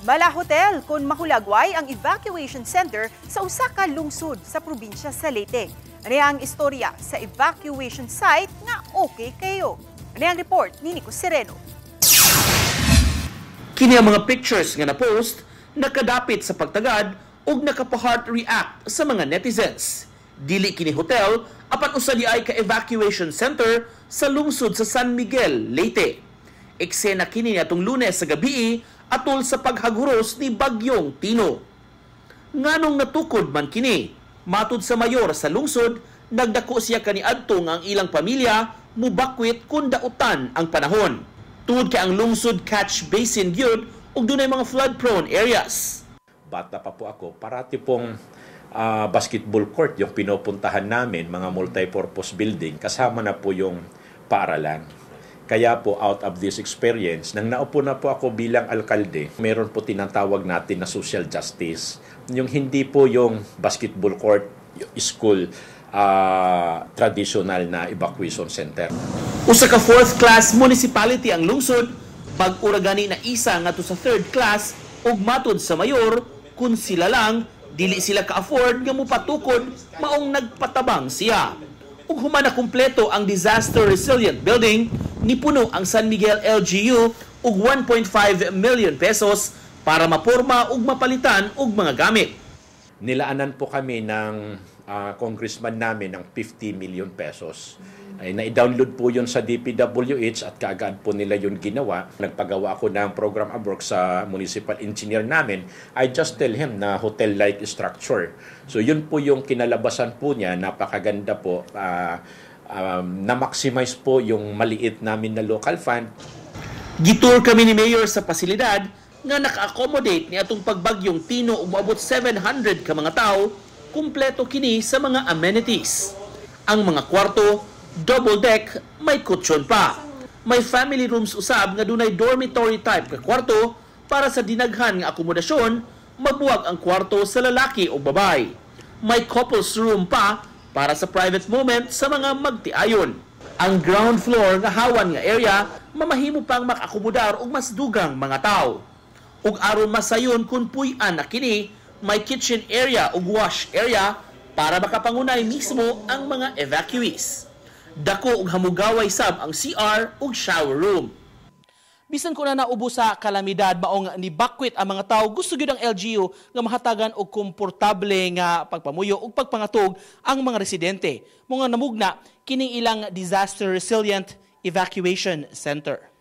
Mala hotel kung mahulagway ang evacuation center sa usa ka lungsod sa probinsya sa Leyte. Ano ang istorya sa evacuation site nga okay kayo? Ano ang report ni Nico Sereno? Kini ang mga pictures nga na-post nakadapit sa pagtagad ug nakapa-heart react sa mga netizens. Dili kini hotel apan usa di ay ka evacuation center sa lungsod sa San Miguel, Leyte. Eksena kini atong Lunes sa gabi atol sa paghaguros ni Bagyong Tino. Nganong natukod man kini? Matud sa mayor sa lungsod, nagdako siya kaniadto nga ang ilang pamilya mubakwit kung dautan ang panahon. Tungod kay ang lungsod catch basin gyud ug dunay mga flood-prone areas. Bata pa po ako, parati pong basketball court yung pinupuntahan namin, mga multi-purpose building, kasama na po yung paaralan. Kaya po, out of this experience, nang naupo na po ako bilang alkalde, meron po tinatawag natin na social justice. Yung hindi po yung basketball court, yung school, traditional na evacuation center. Usa ka fourth class municipality ang lungsod, bag-o ra gani na isa ngadto sa third class, ug matud sa mayor, kun sila lang dili sila ka-afford nga mopatukod, maong nagpatabang siya. Ug human na kumpleto ang disaster resilient building, nipuno ang San Miguel LGU og 1.5 million pesos para maporma ug mapalitan og mga gamit. Nilaanan po kami ng congressman namin ng 50 million pesos. Ay na-download po yun sa DPWH at kaagad po nila yun ginawa. Nagpagawa ako ng program of work sa municipal engineer namin. I just tell him na hotel-like structure. So yun po yung kinalabasan po niya. Napakaganda po. Na-maximize po yung maliit namin na local fund. Gitour kami ni Mayor sa pasilidad nga naka-accommodate ni atong pagbagyong Tino ug moabot 700 ka mga tawo, kumpleto kini sa mga amenities. Ang mga kwarto, double deck, may kutsyon pa. May family rooms usab nga dunay dormitory type ka kwarto para sa dinaghan nga akomodasyon, mabuwag ang kwarto sa lalaki o babae. May couples room pa para sa private moment sa mga magtiayon. Ang ground floor nga hawan nga area mamahimo pang makakomodar og mas dugang mga tawo. Ug aron masayon kung puy-an na kini, may kitchen area ug wash area para makapangunay mismo ang mga evacuees. Dako ug hamugaway sab ang CR ug shower room. Bisan kung na naubo sa kalamidad, maong nibakwit ang mga tao, gusto gyud ang LGU nga mahatagan og komportable nga pagpamuyo ug pagpangatog ang mga residente. Mga namugna kining ilang disaster resilient evacuation center.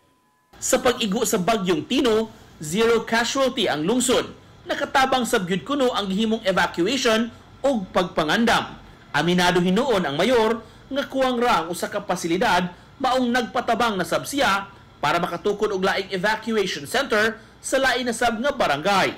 Sa pag-igo sa bagyong Tino, zero casualty ang lungsod. Nakatabang sa gyud kuno ang gihimong evacuation ug pagpangandam. Aminado hinuon ang mayor nga kuwang ra ang usa ka pasilidad, maong nagpatabang na sab siya para makatukod og laing evacuation center sa lain na sab nga barangay.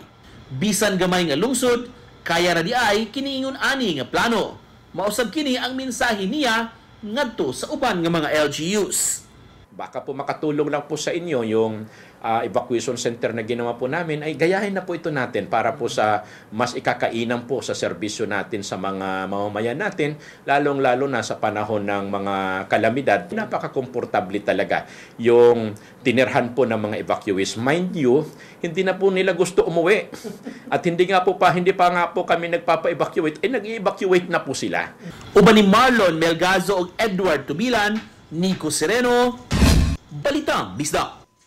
Bisan gamay nga lungsod, kaya ra di ay kiniingon ani nga plano. Mausab kini ang mensahe niya ngadto sa uban nga mga LGUs. Baka po makatulong lang po sa inyo yung evacuation center na ginawa po namin, ay gayahin na po ito natin para po sa mas ikakainam po sa serbisyo natin sa mga mamamayan natin, lalong-lalo na sa panahon ng mga kalamidad. Napaka-komportable talaga yung tinirhan po ng mga evacuees. Mind you, hindi na po nila gusto umuwi. At hindi pa nga po kami nagpapa-evacuate, ay nag-evacuate na po sila. Uban ni Marlon Melgazo ug Edward Tubilan, Nico Sereno, Balitang Bisdak.